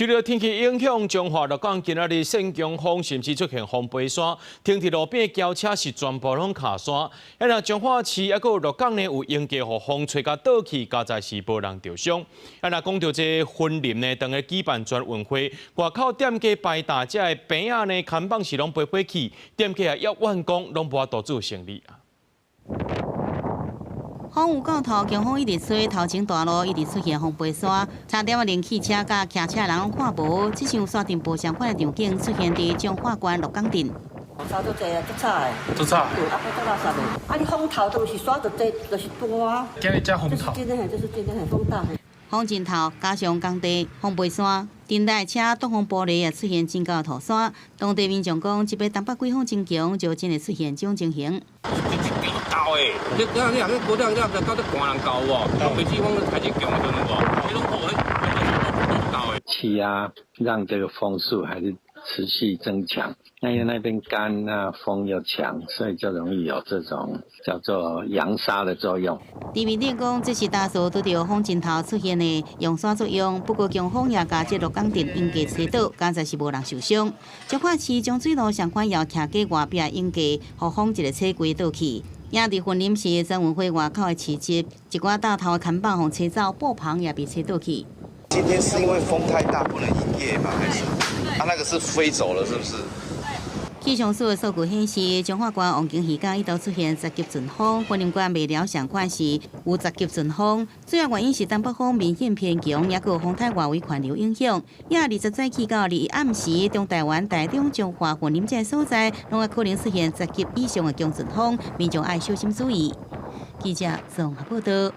受著天氣影響，彰化鹿港今仔日霰強風，甚至出現風飛沙，停佇路邊的轎車是全部攏卡沙。啊，若彰化市抑閣有鹿港呢，有鷹架予風吹共倒去，佳哉是無人著傷。啊，若講著這雲林呢，當日舉辦全運會，外口店家擺攤這个棚仔呢，看板是攏飛飛去，店家也怨講攏無法度做生意啊。風有夠頭，強風一直吹，頭前大路一直出現風飛沙，差點仔連汽車佮騎車人攏看無。這像沙塵暴相款的場景出現佇彰化縣鹿港鎮。沙足濟啊，足吵的。足吵。對，啊，閣足垃圾的。啊，你風頭都毋是沙就濟，就是大啊。今日遮風頭。這是真的，這是真的，風大。風真頭，加上工地風飛沙，頂台車擋風玻璃也出現真厚塗沙。當地民眾講，這擺東北季風真強，就真會出現這種情形。厚的，你你你若去高點，你若到這寒人厚無？北季風開始強的時陣無？彼攏破，彼攏厚的。氣壓讓這個風速還是持續增強，那因為那邊乾，那風又強，所以就容易有這種叫做揚沙的作用。地面頂講，這是大數拄著風陣頭出現的揚沙作用，不過強風也共這鹿港鎮鷹架吹倒，佳哉是無人受傷。彰化市將水路相款也徛過外壁鷹架，予風一个吹規倒去。也佇雲林市全運會外口的市集，一寡大頭的看板予吹走，布棚也被吹倒去。今天是因為風太大不能營業嗎？還是？啊，那個是飛走了，是不是？氣象署的數據顯示，彰化縣黃金漁港一度出現十級陣風，雲林縣麥寮相款是有10級陣風，主要原因是東北風明顯偏強，也閣有風颱外圍環流影響。也20早起到21暗時，中台灣、台中、彰化、雲林這个所在，攏有可能出現十級以上的強陣風，民眾愛小心注意。記者綜合報道。